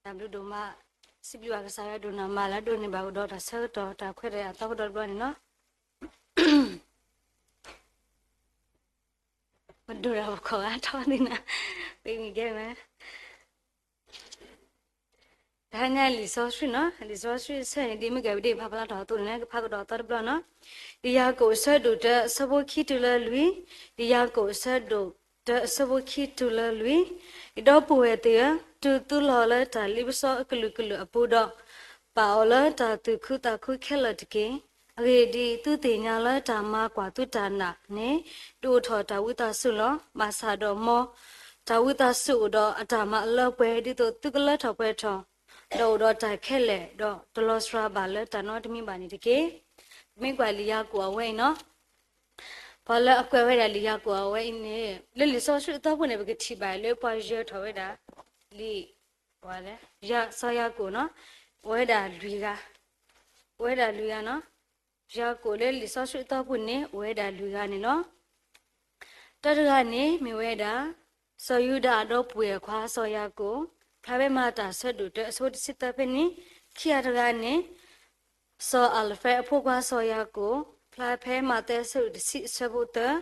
တၢ်ဘျုးဒိၣ်မး, စံးဘျုးဘၣ်ကစၢ်ယွၤဒိၣ်နၢ်မးလၢအဒိးန့ၢ်ဘၣ်ကဒီးတၢ်ဆၢကတီၢ်တၢ်ခွဲးတၢ်ယာ်အသီကဒီးတဘျီန့ၣ်လီၤ. မဒိၣ်ဒၣ်ပခီၣ်ဂၤထီၣ်သ့ၣ်နၤ, ပမ့ၢ်ကဲမး တဟါညါလံာ်စီဆှံနီၤ, လံာ်စီဆှံဆၢန့ၣ် ဒ်မ့ၢ်ကဲပဒ့ၣ်ဖးဖျါထီၣ်အသိးန့ၣ် ကဖးကဒီးအသီတဘျီနီၤ. လံာ်ယၤကိာ်အဆၢဒိၣ်တၢ အဆၢဖိခံတုၤလၢလွံၢ်, လံာ်ယၤကိာ်အဆၢဒိၣ်တၢ အဆၢဖိခံတုၤလၢလွံၢ်, ယဒီပုၢ်ဝဲၢ်သ့ၣ်ဧၢ, တုၤသုလီၤလၢတၢ်လ့ပစီအကလုာ်ကလုာ်အပူၤဒီး ပာ်အီၤလၢတၢ်သူၣ်ခုသးခုခဲလၢာ်တက့ၢ်. အဂ့ၢ်ဒ်အံၤ, သုသ့ၣ်ညါလၢတၢ်မၤကွၢ်သုတၢ်နာ်န့ၣ် ဒုးအိၣ်ထီၣ်တၢ်ဝံသးစူၤလီၤ. ဘၣ်ဆၣ်ဒီးမ်တၢ်ဝံသးစူၤအိၣ်ဒီးအတၢ်မၤအလၢအပှဲၤ ဒ်သိးသုကလၢထီၣ်ပှဲၤထီၣ်, ဒီးအိၣ်ဒီးတၢ်ခဲလၢာ်, ဒီးတလီၤစှၤဘၣ်လၢတၢ်နီတမံၤဘၣ်န့ၣ်တက့ၢ်. မ့ၢ်ကွၢ်လံာ်ယၤကိာ်အဝဲအံၤနီၤ, ပှၤလၢအကွဲးဝဲဒၣ်လံာ်ယၤကိာ်အဝဲအံၤန့ၣ် လၢလံာ်စီဆှံအသီပူၤန့ၣ် ပကထံၣ်ဘၣ်လၢပှၤယၢၤထီၣ်ဝဲဒၣ် လံာ် စီၤယၤကိာ်နီၤ, အိၣ်ဝဲဒၣ်လွံၢ်ဂၤ, အိၣ်ဝဲဒၣ်လွံၢ်ဂၤနီၤ. ယၤကိာ်လၢလံာ်စီဆှံအသီပူၤန့ၣ် အိၣ်ဝဲဒၣ်လွံၢ်ဂၤန့ၣ်လီၤ. တၢတဂၤန့ၣ်မ့ၢ်ဝဲဒၣ် စီၤယူဒၤအဒီပုၢ်ဝဲၢ်ခွါစီၤယၤကိာ်, ဖျါဖဲမၤတၢ်ဆၢဒိၣ်တၢ အဆၢဖိတဆံသၢဖဲန့ၣ်, ခံဂၤတဂၤန့ၣ် စီၤအၤလဖဲအဖိခွါစီၤယၤကိာ်, ဖျါဖဲမးသဲအဆၢဒိၣ်တဆံအဆၢဖိသၢ,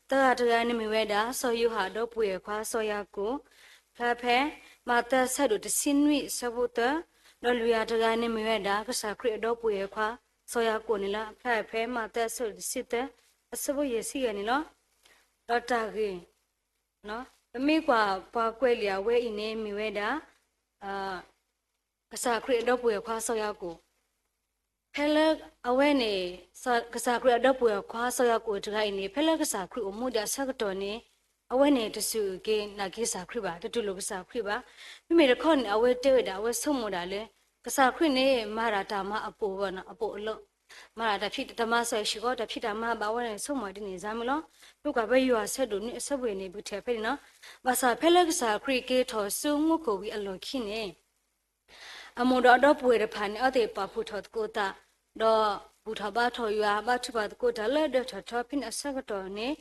သၢဂၤတဂၤန့ၣ်မ့ၢ်ဝဲဒၣ် စီၤယိၤဟၣ်အဒီပုၢ်ဝဲၢ်ခွါစီၤယၤကိာ်, ဖျါဖဲမးသဲအဆၢဒိၣ်တဆံနွံအဆၢဖိသၢ, ဒီးလွံၢ်ဂၤတဂၤန့ၣ်မ့ၢ်ဝဲဒၣ် ကစၢ်ခရံာ်အဒီပုၢ်ဝဲၢ်ခွါစီၤယၤကိာ်န့ၣ်လီၤ. ဖျါဖဲမးသဲအဆၢဒိၣ်တဆံသၢ အဆၢဖိယဲၢ်ဆံယဲၢ်န့ၣ်လီၤ. ဒီးတၢ်ဂ့ၢ် ပမ့ၢ်ကွၢ်ပှၤကွဲးလံာ်အဝဲအံၤန့ၣ် မ့ၢ်ဝဲဒၣ် ကစၢ်ခရံာ်အဒီပုၢ်ဝဲၢ်ခွါစီၤယၤကိာ်, ဖဲလၢအဝဲန့ၣ် ကစၢ်ခရံာ်အဒီပုၢ်ဝဲၢ်ခွါစီၤယၤကိာ်တဂၤအံၤန့ၣ် ဖဲလၢကစၢ်ခရံာ်အိၣ်မူဒံးအဆၢကတီၢ်န့ၣ် အဝဲန့ၣ်တစူၢ်က့ၤနာ်က့ၤကစၢ်ခရံာ်ဘၣ်, တတူၢ်လိာ်ကစၢ်ခရံာ်ဘၣ်. မ့မ့ၢ်တခီန့ၣ် အဝဲတဲဝဲဒၣ် အဝဲဆိကမိၣ်ဒၣ်လၢ ကစၢ်ခရံာ်န့ၣ် မၤဒၣ်တၢ်မၤအပိာ်အလီၢ်, မၤဒၣ်တၢ်ဖံးတၢ်မၤစီၤယၤကိာ်တၢ်ဖံးတၢ်မၤဘၣ်ဝဲန့ၣ် ဆိကမိၣ်ဒ်န့ၣ်စ့ၢ်မ့ၢ်လီၤ. မ့ၢ်ကွၢ်ဖဲယိၤဟၣ်အဆၢဒိၣ်နွံအဆၢဖိန့ၣ် ပကထံၣ်ဖဲန့ၣ်လီၤ. ဘၣ်ဆၣ်ဖဲလၢကစၢ်ခရံာ်က့ၤထီၣ်ဆူမူခိၣ်ဝံၤအလီၢ်ခံန့ၣ် အမိၢ်ဒီးအဒီပုၢ်ဝဲၢ်တဖၣ်န့ၣ် အဝဲသ့ၣ်ပာ်ဖှိၣ်ထီၣ်သကိးသး, ဒီးဘူၣ်ထီၣ်ဘါထီၣ်ယွၤ ဘါထုကဖၣ်သကိးတၢ်လၢဒၢးထီၣ်ထီ ဖဲန့ၣ်အဆၢကတီၢ်န့ၣ်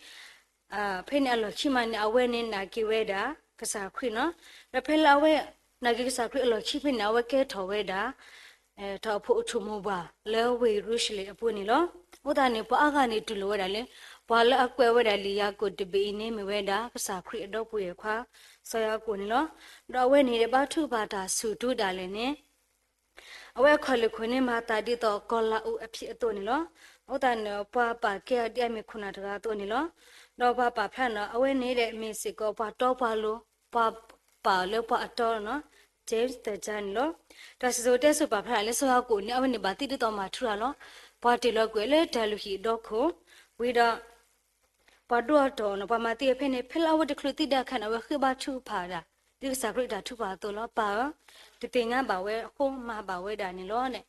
ဖဲန့ၣ်အလီၢ်ခံမးန့ၣ် အဝဲန့ၣ်နာ်က့ၤဝဲဒၣ်ကစၢ်ခရံာ်နီၤ. ဒီးဖဲလၢအဝဲ နာ်က့ၤကစၢ်ခရံာ်အလီၢ်ခံဖဲန့ၣ် အဝဲကဲထီၣ်ဝဲဒၣ် ထီၣ်အဖိအထူၣ်မိၢ်ပှၢ်လၢဝ့ၢ်ယရူၤၡလ့ၣ်အပူၤန့ၣ်လီၤ. အဃိသတးန့ၣ် ပှၤအါဂၤန့ၣ်တူၢ်လိာ်ဝဲဒၣ်လၢ ပှၤလၢအကွဲးဝဲဒၣ်လံာ်ယၤကိာ်တဘ့ၣ်အံၤန့ၣ် မ့ၢ်ဝဲဒၣ်ကစၢ်ခရံာ်အဒီပုၢ်ဝဲၢ်ခွါ စီၤယၤကိာ်န့ၣ်လီၤ. ဒီးအဝဲန့ၣ်ဒီးဘါထုကဖၣ်တၢ်ဆူၣ်တူၤဒၣ်လဲာ်န့ၣ် အဝဲအခီၣ်လ့ၢ်ခိၣ်န့ၣ်မၤသးဒ်သိးကီၤလၤအူအဖံးအသိးန့ၣ်လီၤ. အဃိသတးန့ၣ် ပှၤပာ်ကဲအီၤဒ်အမ့ၢ်ခိၣ်နၢ်တဂၤအသိးန့ၣ်လီၤ. ဒီးပှၤပာ်ဖျါန့ၣ် အဝဲန့ၣ်ဒီးမ့ၢ်စ့ၢ်ကီးပှၤတီပှၤလိၤ, ပှၤပာ်အီၤလၢပှၤအတီနီၤ, James the Giant န့ၣ်လီၤ. တၢ်စံၣ်စိၤတဲစိၤပာ်ဖျါဒၣ်လၢစီၤယၤကိာ်န့ၣ် အဝဲန့ၣ်ဘၣ်သံဒ်သိးမၤထူရၤလီၤ. ပှၤတ့ၢ်လီၤကွံာ်လၢတၢ်လုၢ်ဟံၣ်အဒီခိၣ်, ဝံၤဒီး ပှၤဒိးအတီၢ်နီၤ ပှၤမၤသံအီၤဖဲန့ၣ် ဖဲလၢအဝဲတချုးသံဒၣ်အခါန့ၣ် အဝဲဃ့ဘါထုကဖၣ်ဒၣ် ဒ်ကစၢ်ခရံာ်အတၢ်ထုကဖၣ်အသိးလီၤ. ပာ်အီၤ တသ့ၣ်ညါဘၣ်ဝဲအဃိမၤဘၣ်ဝဲဒၣ်န့ၣ်လီၤ.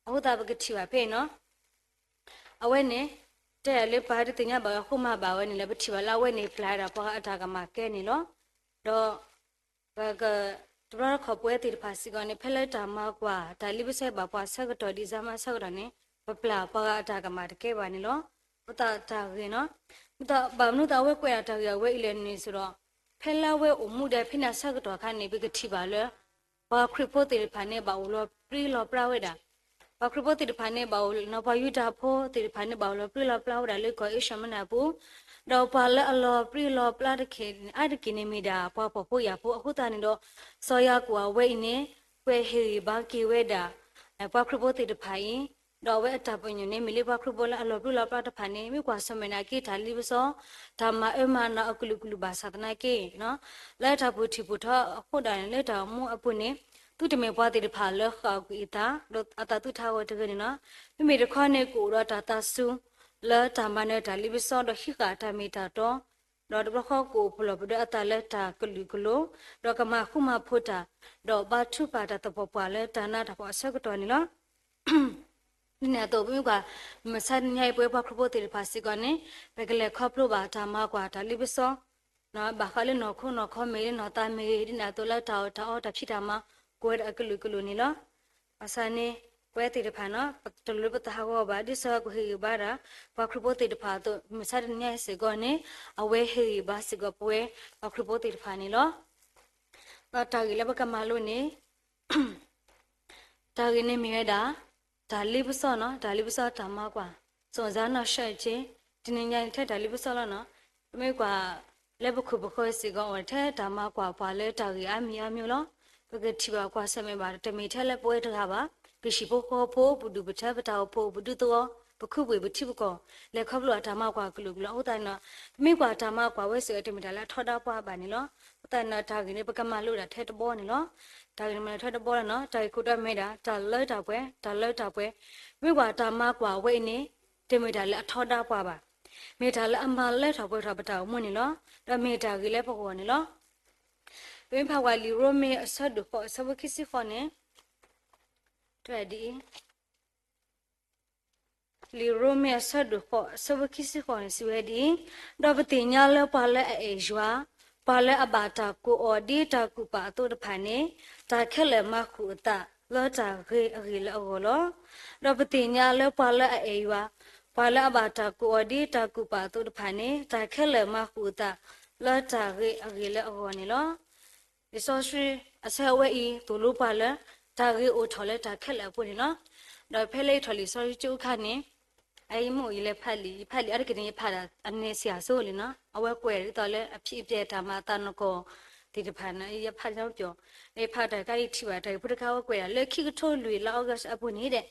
အဃိသတးပကထံၣ်ဘၣ်ဖဲအံၤနီၤ အဝဲန့ၣ် တဲဒၣ်လၢပှၤတသ့ၣ်ညါဘၣ်ဝဲအဃိမၤဘၣ်ဝဲန့ၣ်လီၤ. ပထံၣ်ဘၣ်လၢအဝဲန့ၣ်ပျၢ်ဒၣ်ပှၤဂၤအတၢ်ကမၣ်ကဲန့ၣ်လီၤ. ဒီး ပက တဘျီတခီၣ်ပဝဲသ့ၣ်တဖၣ်စ့ၢ်ကီးန့ၣ် ဖဲလၢတၢ်မၤကွၢ် တၢ်လ့ပစီဘၣ်ပှၤဆၢကတီၢ် December ဆၢကတီၢ်န့ၣ် ပပျၢ်ပှၤဂၤအတၢ်ကမၣ်တကဲဘၣ်န့ၣ်လီၤ. အဃိသတးတၢ်ဂ့ၢ်နီၤ မ့ၢ်ဘၣ်မနုၤအဃိသတးအဝဲကွဲးဒၣ်တၢ်ဂ့ၢ်အဝဲအံၤလဲၣ်န့ၣ်စ့ၢ်ဒီး ဖဲလၢအဝဲအိၣ်မူဒံးဖဲန့ၣ်အဆၢကတီၢ်အခါန့ၣ် ပကထံၣ်ဘၣ်လၢ ပှၤခရံာ်ဖိသ့ၣ်တဖၣ်န့ၣ် ဘၣ်အိၣ်လီၤပြံလီၤပြါဝဲဒၣ်, ပှၤခရံာ်ဖိသ့ၣ်တဖၣ်န့ၣ် ဘၣ်အိၣ်နီၤ ပှၤယူဒၤဖိသ့ၣ်တဖၣ်န့ၣ် ဘၣ်အိၣ်လီၤပြံလီၤပြါဝဲဒၣ်လၢကီၢ်အ့ရှၢၣ်မနၤအပူၤ, ဒီးပှၤလၢအလီၤပြံလီၤပြါတခါအါတက့ၢ်န့ၣ်မ့ၢ်ဒၣ် ပှၤဖှီၣ်ဖိယာ်ဖိအဃိသတးန့ၣ်ဒီး စီၤယၤကိာ်အဝဲအံၤန့ၣ် ကွဲးဟ့ၣ်ဂံၢ်ဘါက့ၤဝဲဒၣ် ပှၤခရံာ်ဖိသ့ၣ်တဖၣ်အံၤ, ဒီးအဝဲအတၢ်ပညိၣ်န့ၣ် မ့ၢ်လၢပှၤခရံာ်ဖိလၢအလီၤပြံလီၤပြါတဖၣ်န့ၣ် မ့ၢ်ကွၢ်ဆၢၣ်မဲာ်န့ၣ်က့ၤတၢ်လ့ပစီ တၢ်မၤအၢမၤနးအကလုာ်ကလုာ်ဘၣ်ဆၣ်သနာ်က့ လၢတၢ်ပူၤထံၣ်ပူၤထီအဃိဒၣ်န့ၣ် လၢတၢ်အိၣ်မူအပူၤန့ၣ် သုတမ့ၢ်ပှၤသ့ၣ်တဖၣ်လၢဃၣ်ကွံာ်အသး ဒီးအသးသုထးဂီၤတဂ့ၤန့ၣ်လီၤ. မ့မ့ၢ်တခီန့ၣ် ကအိၣ်ဒီးတၢ်သးစူၤ လၢတၢ်မၤနၢၤတၢ်လ့ပစီ ဒီးဟံးဃာ်တၢ်မ့ၢ်တၢ်တီ ဒီးတဘျီဃီကအိၣ်ပလီၢ်ပဒီအသးလၢတၢ်ကလုာ်ကလိၤ ဒီးကမၤဃူမၤဖိးတၢ် ဒီးဘါထုကဖၣ်တၢ်သပှၢ်ပှၢ်လၢတၢ်နးတၢ်ဖှီၣ်အဆၢကတီၢ်န့ၣ်လီၤ. ဒ်န့ၣ်အသိး ပမ့ၢ်ကွၢ် မုၢ်မဆါတနံၤအံၤ ပဝဲပှၤခရံာ်ဖိသ့ၣ်တဖၣ်စ့ၢ်ကီးန့ၣ် ပကလဲၤခီဖျိဘၣ်တၢ်မၤကွၢ်တၢ်လ့ပစီ ဘၣ်ဃးလၢနီၢ်ခိနီၢ်ခီမ့ၢ်ဂ့ၤ လၢနီၢ်သးမ့ၢ်ဂ့ၤ ဒ်န့ၣ်အသိးလၢတၢ်အီၣ်တၢ်အီတၢ်ဖံးတၢ်မၤ ကအိၣ်ဝဲဒၣ်အကလုာ်ကလိၤန့ၣ်လီၤ. ဘၣ်ဆၣ်န့ၣ် ပဝဲသ့ၣ်တဖၣ်န့ၣ် တလိၣ်လၢပသးဟးဂီၤဘၣ် ဒ်စီၤယၤကိာ်ဟ့ၣ်ဂံၢ်ဘါဒၣ် ပှၤခရံာ်ဖိသ့ၣ်တဖၣ်အသိး မုၢ်မဆါတနံၤအံၤစ့ၢ်ကီးန့ၣ် အဝဲဟ့ၣ်ဂံၢ်ဘါစ့ၢ်ကီးပဝဲ ပှၤခရံာ်ဖိသ့ၣ်တဖၣ်န့ၣ်လီၤ. ဒီးတၢ်ဂ့ၢ်လၢပကမၤလိန့ၣ် တၢ်ဂ့ၢ်န့ၣ်မ့ၢ်ဝဲဒၣ် တၢ်လ့ပစီနီၤ, တၢ်လ့ပစီတၢ်မၤကွၢ်, စီၤစါနီၢ်ရှဲက့, တနံၤညါန့ၣ်ထဲတၢ်လ့ပစီလီၤနီၤ. ပမ့ၢ်ကွၢ်လၢပခိၣ်ပဃၢၤစ့ၢ်ကီး အိၣ်ထဲတၢ်မၤကွၢ်ပှၤလၢတၢ်ဂ့ၢ်အါမံၤအါမံၤလီၤ. ပကထံၣ်ဘၣ်ကွၢ်ဆၢၣ်မဲာ်ဘၣ် တမ့ၢ်ထဲလၢပဝဲတဂၤဘၣ်. ပဟံၣ်ဖိဃီဖိ, ပဒူၣ်ပထၢ, ပတၢ်အိၣ်ဖှိၣ်ပဒူသဝီ, ပခူပှ့ၤပထံပကီၢ်, လဲၤခီဖျိအတၢ်မၤကွၢ်ကလုာ်ကလုာ်အဃိသတးန့ၣ်ဒီး ပမ့ၢ်ကွၢ်တၢ်မၤကွၢ်ဝဲစ့ၢ်ကီး တမ့ၢ်တၢ်လၢအထီဒါပှၤဘၣ်န့ၣ်လီၤ. အဃိသတးန့ၣ်ဒီး တၢ်ဂ့ၢ်န့ၣ် ပကမၤလိဒၣ်ထဲတဘီန့ၣ်လီၤ. တၢ်ဂ့ၢ်န့ၣ်မၤလိထဲတဘီလီၤနီၤ. တၢ်ဂ့ၢ်ခိၣ်တီမ့ၢ်ဝဲဒၣ် တၢ်လၢတၢ်ပှဲၤ, တၢ်လၢတၢ်ပှဲၤ. ပမ့ၢ်ကွၢ်တၢ်မၤကွၢ်ဝဲအံၤန့ၣ် တမ့ၢ်တၢ်လၢအထီဒါပှၤဘၣ်. မ့ၢ်တၢ်လၢအမၤလၢထီၣ်ပှဲၤထီၣ်ပတၢ်အိၣ်မူန့ၣ်လီၤ. ဒီးမ့ၢ်တၢ်ဂ့ၢ်လၢပဂီၢ်န့ၣ်လီၤ. ပမ့ၢ်ဖးကွၢ်လံာ်ရိမ့ၤအဆၢဒိၣ်ဃိး အဆၢဖိခံဆံဃိးန့ၣ် တဲဒ်အံၤ, လံာ်ရိမ့ၤအဆၢဒိၣ်ဃိး အဆၢဖိခံဆံဃိးန့ၣ် စံးဝဲဒ်အံၤ, ဒီးပသ့ၣ်ညါလၢပှၤလၢအအဲၣ်ယွၤ, ပှၤလၢအဘၣ်တၢ်ကိးအီၤဒ်တၢ်ကူၣ်ပာ်အသိးတဖၣ်န့ၣ်, တၢ်ခဲလၢာ်မၤဃုာ်အသးလၢတၢ်ဂ့ၤအဂ့ၢ်လၢအဂီၢ်လီၤ. ဒီးပသ့ၣ်ညါလၢပှၤလၢအအဲၣ်ယွၤ, ပှၤလၢအဘၣ်တၢ်ကိးအီၤဒ်တၢ်ကူၣ်ပာ်အသိးတဖၣ်န့ၣ်, တၢ်ခဲလၢာ်မၤဃုာ်အသးလၢတၢ်ဂ့ၤအဂ့ၢ်လၢအဂီၢ်န့ၣ်လီၤ. လံာ်စီဆှံအဆၢဝဲအံၤ သိၣ်လိပှၤလၢ တၢ်ဂ့ၤအိၣ်ထီၣ်လၢတၢ်ခဲလၢာ်အပူၤန့ၣ်လီၤ. ဒီးဖဲလၢယထီၣ်လံာ်စီဆှံကၠိအခါန့ၣ် အအံၤမ့ၢ်အိၣ်ယလဲၤဖးလံာ်, ယဖးလံာ်အါတက့ၢ်န့ၣ် ယဖးဒၣ်အနဲဆံးအစိလံနီၤ. အဝဲကွဲးဒ်သိးလၢအဖံးအပျဲၢ်တၢ်မၤအသးနီၢ်ကီၢ်သ့ၣ်တဖၣ်န့ၣ် ယဖးလံာ်နီပျီၣ်, ယဖးတၢ်ကါအံၤထံၣ်ဘၣ် တၢ်ဂ့ၢ်ဖိတခါအဝဲကွဲးဒၣ် လၢခံကထိလွံၢ်လါအီကူးအပူၤန့ၣ်ဒီး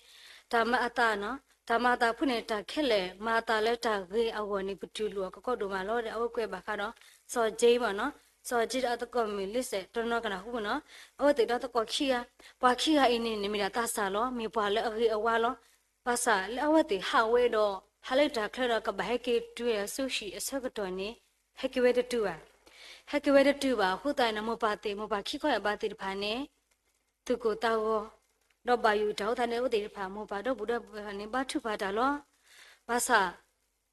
တၢ်မၤအသးနီၤ, တၢ်မၤအသးဖိန့ၣ် တၢ်ခဲလၢာ်မၤအသးလၢတၢ်ဂ့ၤအဂီၢ်န့ၣ် ပတူၢ်လိာ်အီၤကကိးဒိၣ်မးလီၤဒီး အဝဲကွဲးဘၣ်ဃးဒီး စီၤက့ဘၣ်နီၤ, စီၤက့ဒီးအသကိးမုၣ်လံစဲး တနီၤကနၢ်ဟူနီၤ, အဝဲသ့ၣ်ဒီးသကိးခံဂၤ, ပှၤခံဂၤအံၤန့ၣ် န့ၣ်မ့ၢ်ဒၣ်သးစၢ်လီၤ, မ့ၢ်ပှၤလၢအဂ့ၤအဝါလီၤ. ဘၣ်ဆၣ်လၢအဝဲသ့ၣ်ဟးဝဲဒီး ဟးလၢတၢ်ချၢဒီးကဘၣ်ဟဲက့ၤတုၤဆူဟံၣ်အဆၢကတီၢ်န့ၣ် ဟဲက့ၤဝဲတတုၤဘၣ်. ဟဲက့ၤဝဲတတုၤဘၣ်အဃိသတးန့ၣ် မိၢ်ပၢ်သ့ၣ် မိၢ်ပၢ်ခံခီယၢ်ဘးသ့ၣ်တဖၣ်န့ၣ် သူၣ်ကိၢ်သးဂီၤ, ဒီးဘၣ်ယိၣ်တၢ်အဃိသတးန့ၣ် အဝဲသ့ၣ်တဖၣ် မိၢ်ပၢ်ဒီပုၢ်ဒီဝဲၢ်န့ၣ် ဘါထုကဖၣ်တၢ်လီၤ. ဘၣ်ဆၣ်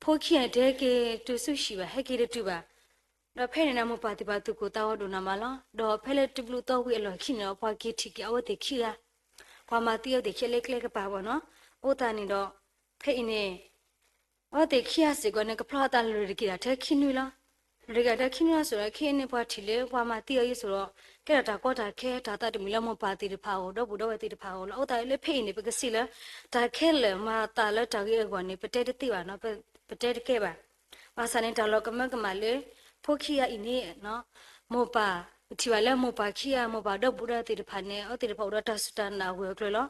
ဖိခံဂၤန့ၣ် တဟဲက့ၤတုၤဆူဟံၣ်ဘၣ်, ဟဲက့ၤတတုၤဘၣ်. ဒီးဖဲန့ၣ်န့ၣ် မိၢ်ပၢ်သ့ၣ်တဖၣ်သူၣ်ကိၢ်သးဂီၤဒိၣ်နးမးလီၤ. ဒီးဖဲလၢတဘျုးသီဝံၤအလီၢ်ခံန့ၣ်ဒီး ပှၤက့ၤထံၣ်က့ၤအဝဲသ့ၣ်ခံဂၤ, ပှၤမၤသံအဝဲသ့ၣ်ခံဂၤလၢကျဲကပၤဘၣ်နီၤ. အဃိသတးန့ၣ်ဒီး ဖဲအံၤန့ၣ် အဝဲသ့ၣ်ခံဂၤစ့ၢ်ကီးန့ၣ် ကဖျီအသးလၢတက့ၤဒၣ်ထဲခံနွံလီၤ. လၢတက့ၤဒၣ်ထဲခံနွံလီၤစိၤဒီး ခဲအံၤန့ၣ် ပှၤထံၣ်လၢပှၤမၤသံအီၤအံၤစိၤဒီး ကဲထီၣ်တၢ်ကီတၢ်ခဲ တၢ်သးတမုာ်လၢမိၢ်ပၢ်သ့ၣ်တဖၣ်အဂီၢ် ဒီပုၢ်ဒီဝဲၢ်သ့ၣ်တဖၣ်အဂီၢ်လီၤ. အဃိသတးလၢဖဲအံၤန့ၣ် ပကစံးလၢ တၢ်ခဲလၢာ်မၤအသးလၢတၢ်ဂ့ၤအဂီၢ်န့ၣ် ပတဲတသ့ဘၣ်နီၤ, ပတဲတကဲဘၣ်. ဘၣ်ဆၣ်န့ၣ် တၢ်လီၤကမၢကမၣ်လၢ ဖိခံဂၤအံၤန့ၣ် မိၢ်ပၢ် ပထံၣ်ဘၣ်လၢမိၢ်ပၢ်ခံဂၤ မိၢ်ပၢ်ဒီပုၢ်ဒီဝဲၢ်သ့ၣ်တဖၣ်န့ၣ် အဝဲသ့ၣ်တဖၣ်အိၣ်ဒီးတၢ်စူၢ်တၢ်နာ်အဂၢၢ်အကျၢၤလီၤ.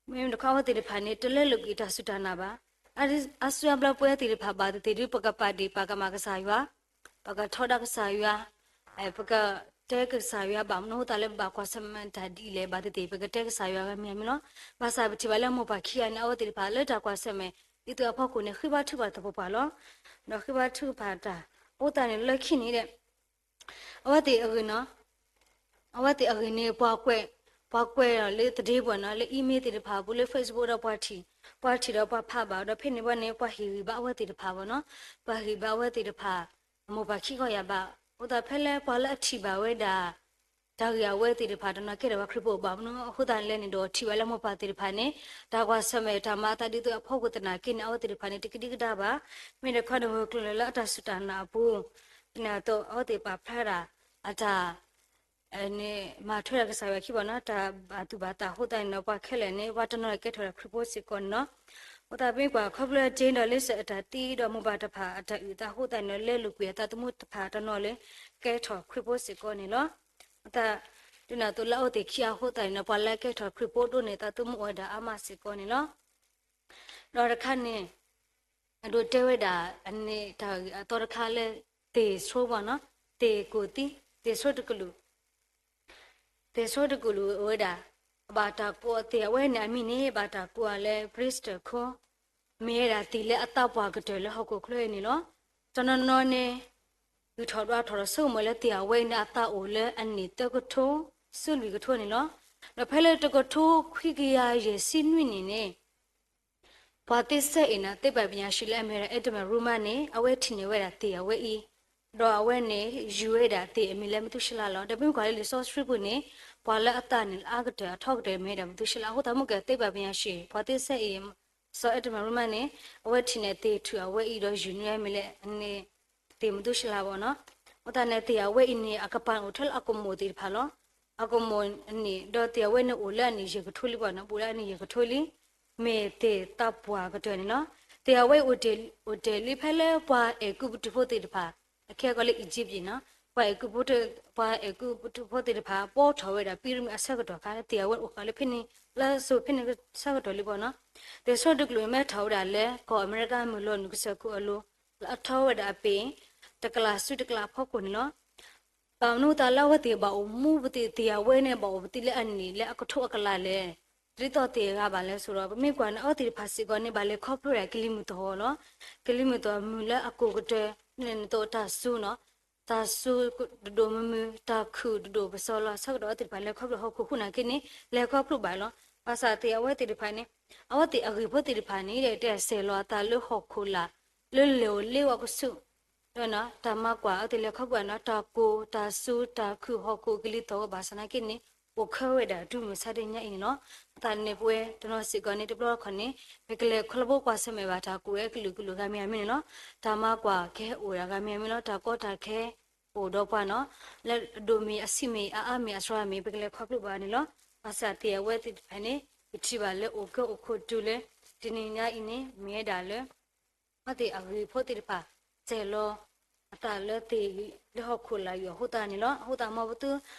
မ့မ့ၢ်တခီအဝဲသ့ၣ်တဖၣ်န့ၣ် တလဲလိာ်ကွံာ်တၢ်စူၢ်တၢ်နာ်ဘၣ်. အါစုအါဘျီပဝဲသ့ၣ်တဖၣ်ဘၣ်သ့ၣ်သ့ၣ်ဒုး ပကပာ်ဒ့ၣ်ပာ်ကမၣ်ကစၢ်ယွၤ, ပကထီဒါကစၢ်ယွၤ, ပကတဲကစၢ်ယွၤဘၣ်မနုၤအဃိသတးလၢ ပဘၣ်ကွၢ်ဆၢၣ်မဲာ်တၢ်ဒ်လဲၣ် ဘၣ်သ့ၣ်သ့ၣ် ပကတဲကစၢ်ယွၤဂၤမံၤမံၤလီၤ. ဘၣ်ဆၣ်ပထံၣ်ဘၣ်လၢမိၢ်ပၢ်ခံဂၤန့ၣ် အဝဲသ့ၣ်တဖၣ်လၢတၢ်ကွၢ်ဆၢၣ်မဲာ် ဒ်သိးအဖီခိၣ်န့ၣ် ဃ့ဘါထုကဖၣ်သပှၢ်ပှၢ်လီၤ. ဒီးဃ့ဘါထုကဖၣ်တၢ် အဃိသတးန့ၣ် လၢခံန့ၣ်ဒီး အဝဲသ့ၣ်အဂ့ၢ်နီၤ, အဝဲသ့ၣ်အဂ့ၢ်န့ၣ် ပှၤကွဲး, ပှၤကွဲးဒီးလၢသဒ့ပှၤနီၤ, လၢ email သ့ၣ်တဖၣ်အပူၤ လၢ Facebook ဒီးပှၤထံၣ်, ပှၤထံၣ်ဒီးပှၤဖးဘၣ်ဒီး ဖဲန့ၣ်ဘၣ်န့ၣ် ပှၤဟ့ၣ်ဂံၢ်ဘါအဝဲသ့ၣ်တဖၣ်ဘၣ်နီၤ, ပှၤဟ့ၣ်ဘါအဝဲသ့ၣ်တဖၣ် အမိၢ်ပၢ်ခံခီယၢ်ဘး, အဃိသတးဖဲလၢပှၤလၢအထံၣ်ဘၣ်ဝဲဒၣ် တၢ်ဂ့ၢ်အဝဲသ့ၣ်တဖၣ်တနီၤ ကဲထီၣ်ဝဲခရံာ်ဖိဘၣ်မနုၤအဃိသတးလဲၣ်န့ၣ်ဒီး ထံၣ်ဘၣ်လၢမိၢ်ပၢ်သ့ၣ်တဖၣ်န့ၣ် တၢ်ကွၢ်ဆၢၣ်မဲာ်တၢ်မၤအသးဒ်သိးအဖီခိၣ်သနာ်က့န့ၣ် အဝဲသ့ၣ်တဖၣ်န့ၣ် တကဒံကဒါဘၣ်. မ့ၢ်တခီန့ၣ် ဂၢၢ်ကျၢၤလၢအတၢ်စူၢ်တၢ်နာ်အပူၤ ဒ်န့ၣ်အသိး အဝဲသ့ၣ်ပာ်ဖျါဒၣ် အတၢ် န့ၣ် မၤထွဲဒီးကစၢ်ယွၤခံဘၣ်နီၤ, တၢ်ဘၣ်သူၣ်ဘၣ်သးအဃိသတးန့ၣ်ဒီး ပှၤခဲလၢာ်န့ၣ် ပှၤတနီၤကဲထီၣ်ဒီးခရံာ်ဖိစ့ၢ်ကီးန့ၣ်လီၤ. အဃိသတးပမ့ၢ်ကွၢ်ခီဖျိလၢ Jane ဒီး Lisa အတၢ်သံဒီးမိၢ်ပၢ်တဖၣ်အတၢ်အုၣ်အသးအဃိသတးန့ၣ်ဒီး လဲလိာ်ကွံာ်အသးသမူတဖၣ်တနီၤလၢ ကဲထီၣ်ခရံာ်ဖိစ့ၢ်ကီးန့ၣ်လီၤ. အဃိသတး ဒ်န့ၣ်အသိးလၢအဝဲသ့ၣ်ခံဂၤအဃိသတးန့ၣ်ဒီး ပှၤလၢကဲထီၣ်ခရံာ်ဖိဒိၣ်န့ၢ်သးသမူအိၣ်ဝဲဒၣ်အါမးစ့ၢ်ကီးန့ၣ်လီၤ. ဒီးတခါန့ၣ် အဒိးတဲဝဲဒၣ် အန့ၣ်တၢ်ဂ့ၢ်အသီတခါလၢ သ့ၣ်ဆိဘၣ်နီၤ, သ့ၣ်ကိၢ်သံ, သ့ၣ်ဆိတကလုာ်, သ့ၣ်ဆိတကလုာ်အိၣ်ဝဲဒၣ် အဘၣ်တၢ်ကိးအီၤသ့ၣ်အဝဲန့ၣ်အမံၤန့ၣ် ဘၣ်တၢ်ကိးအီၤလၢ Bristol Cole, မ့ၢ်ဝဲဒၣ်သ့ၣ်လၢအသးပှၢ်ကတၢၢ်လၢဟီၣ်ခိၣ်ချၢအံၤန့ၣ်လီၤ. တနီၤနီၤန့ၣ် ဂုၤထီၣ်ဒွးထီၣ်ဒီးဆိကမိၣ်လၢသ့ၣ်အဝဲအံၤန့ၣ် အသးအိၣ်လၢအနံၣ်သၢကထိ ဆူလွံၢ်ကထိန့ၣ်လီၤ. ဒီးဖဲလၢတကထိခွံကယၤယဲၢ်ဆံနွံနံၣ်န့ၣ် ပှၤသ့စဲအ့ၣ်နီၤ သိပ္ပံပညာရှင်လၢအမ့ၢ်ဝဲဒၣ် Edmund Hillman န့ၣ် အဝဲထံၣ်န့ၢ်ဝဲဒၣ်သ့ၣ်အဝဲအံၤ, ဒီးအဝဲန့ၣ် ယုၢ်ဝဲဒၣ်သ့ၣ်အမံၤလၢမသူၣ်ရှဲလါလီၤ. ဒီးပမ့ၢ်ကွၢ်လၢလံာ်စီဆှံပူၤန့ၣ် ပှၤလၢအသးန့ၣ်လၢအါကတၢၢ်အထီကတၢၢ်မ့ၢ်ဝဲဒၣ်မသူၣ်ရှဲလါ. အဃိသတးမ့ၢ်ကဲ သိပ္ပံပညာရှင် ပှၤသ့စဲအ့ၣ် စီၤ Edmund Hillman န့ၣ် အဝဲထံၣ်န့ၢ်သ့ၣ်ထူၣ်အဝဲအံၤဒီးယုၢ်န့ၢ်ဝဲမံၤလၢအန့ၣ် သ့ၣ်မသူၣ်ရှဲလါဘၣ်နီၤ. အဃိသတးန့ၣ် သ့ၣ်အဝဲအံၤန့ၣ် အကပၤအိၣ်ထဲလၢအကမိာ်သ့ၣ်တဖၣ်လီၤ. အကမိၣ်န့ၣ် ဒီးသ့ၣ်အဝဲန့ၣ်အိၣ်လၢအနံၣ်ယဲၢ်ကထိလံဘၣ်နီၤ, အိၣ်လၢအနံၣ်ယဲၢ်ကထိလံ, မ့ၢ်သ့ၣ်သးပှၢ်ကတၢၢ်န့ၣ်လီၤ. သ့ၣ်အဝဲအိၣ်တ့ၢ်, အိၣ်တ့ၢ်လံဖဲလၢပှၤအဲၤကူပတူးဖိသ့ၣ်တဖၣ်, အခဲကီးလၢ Egypt န့ၣ်နီၤ, ပှၤအဲၤကူပတူး, ပှၤအဲၤကူပတူးဖိသ့ၣ်တဖၣ် ပိာ်ထီၣ်ဝဲဒၣ် pyramid အဆၢကတီၢ်အခါ သ့ၣ်အဝဲအိၣ်ဃာ်လၢဖဲန့ၣ်, လၢစိၤဖဲန့ၣ်အဆၢကတီၢ်လံဘၣ်နီၤ. သ့ၣ်ဆိတကလုာ်မ့ၢ်ထီၣ်ဝဲဒၣ်လၢကီၢ်အမဲရကၤမုၢ်လီၤနုာ်ကစၢၢ်ခိၣ်အလိၤ, လၢအထီဝဲဒၣ်အပ့ၤ တကလးဆူတကလးအဖီခိၣ်န့ၣ်လီၤ. ဘၣ်မနုၤအသးလၢအဝဲသ့ၣ်ဘၣ်အိၣ်မူပသ့ၣ် သ့ၣ်အဝဲန့ၣ် ဘၣ်အိၣ်ပသ့ၣ်လၢအနံၣ်လၢအကထိအကလးလဲၣ်, ဒ်သိးသ့ၣ်အဂၤဘၣ်လဲၣ်ဆိဒီး ပမ့ၢ်ကွၢ်န့ၣ် အဝဲသ့ၣ်တဖၣ်စ့ၢ်ကီးန့ၣ် ဘၣ်လဲၤခီဖျိဒၣ်ကလံၤမုၢ်သဟီၣ်လီၤ. ကလံၤမုၢ်သဟီၣ်မုၢ်လၢအကိၢ်ကတၢၢ်န့ၣ်သိးတၢ်စူၤနီၤ, တၢ်စူၤတဒိၣ်မုၢ်မုၢ်, တၢ်ခုၣ်တဒိၣ်ပစီလီၤ. အဆၢကတီၢ်အဝဲသ့ၣ်တဖၣ်လဲၤခီဖျိဟီၣ်ခိၣ်ဃုာ်နာ်က့န့ၣ် လဲၤခီဖျိဘၣ်လီၤ. ဘၣ်ဆၣ်သ့ၣ်အဝဲသ့ၣ်တဖၣ်န့ၣ် အဝဲသ့ၣ်အဂ့ၢ်ဖိသ့ၣ်တဖၣ်န့ၣ် တဲဆဲးလီၤအသးလၢဟီၣ်ခိၣ်လာ် လၢလဲၤအိၣ်လ့ဝီကဆူး ဒီးတၢ်မၤကွၢ်အဝဲသ့ၣ်လဲၤခီဖျိဘၣ်နီၤ, တၢ်ကိၢ်, တၢ်စူၤ, တၢ်ခုၣ်, ဟီၣ်ခိၣ်ကလံၤသဟီၣ်ဘၣ်ဆၣ်နာ်က့န့ၣ် အိၣ်ခၢဝဲဒၣ်တုၤမုၢ်ဆါတနံၤညါအံၤန့ၣ်လီၤ. အဃိသတးန့ၣ် ပဝဲတနီၤစ့ၢ်ကီးန့ၣ် တဘျီတခီၣ်န့ၣ် ပကလဲၤခီဖျိကွၢ်ဆၢၣ်မဲာ်ဘၣ်တၢ်ကိၢ်ဝဲကလုာ်ကလုာ်ဂၤမံၤဂၤမံၤန့ၣ်လီၤ. တၢ်မၤကွၢ်ကဟဲအိၣ်ဒၣ်ဂၤမံၤဂၤမံၤလီၤ. တၢ်ကီတၢ်ခဲအိၣ်ဒီးပှၤနီၤ, လၢအဒိၣ်မ့ၢ်အဆံးမ့ၢ်အအါမ့ၢ်အစှၤမ့ၢ် ပကလဲၤခီဖျိဘၣ်န့ၣ်လီၤ. ဘၣ်ဆၣ်သ့ၣ်အဝဲသ့ၣ်တဖၣ်န့ၣ် ပထံၣ်ဘၣ်လၢအိၣ်ကဲ အိၣ်ခိးတုၤလၢ တနံၤညါအံၤန့ၣ် မ့ၢ်ဝဲဒၣ်လၢ အဝဲသ့ၣ်အဂ့ၢ်ဖိသ့ၣ်တဖၣ် ဆဲးလီၤအသးလၢသ့ၣ်လၢဟီၣ်ခိၣ်လာ်ယွၤအဃိသတးန့ၣ်လီၤ. အဃိသတး မ်ပသ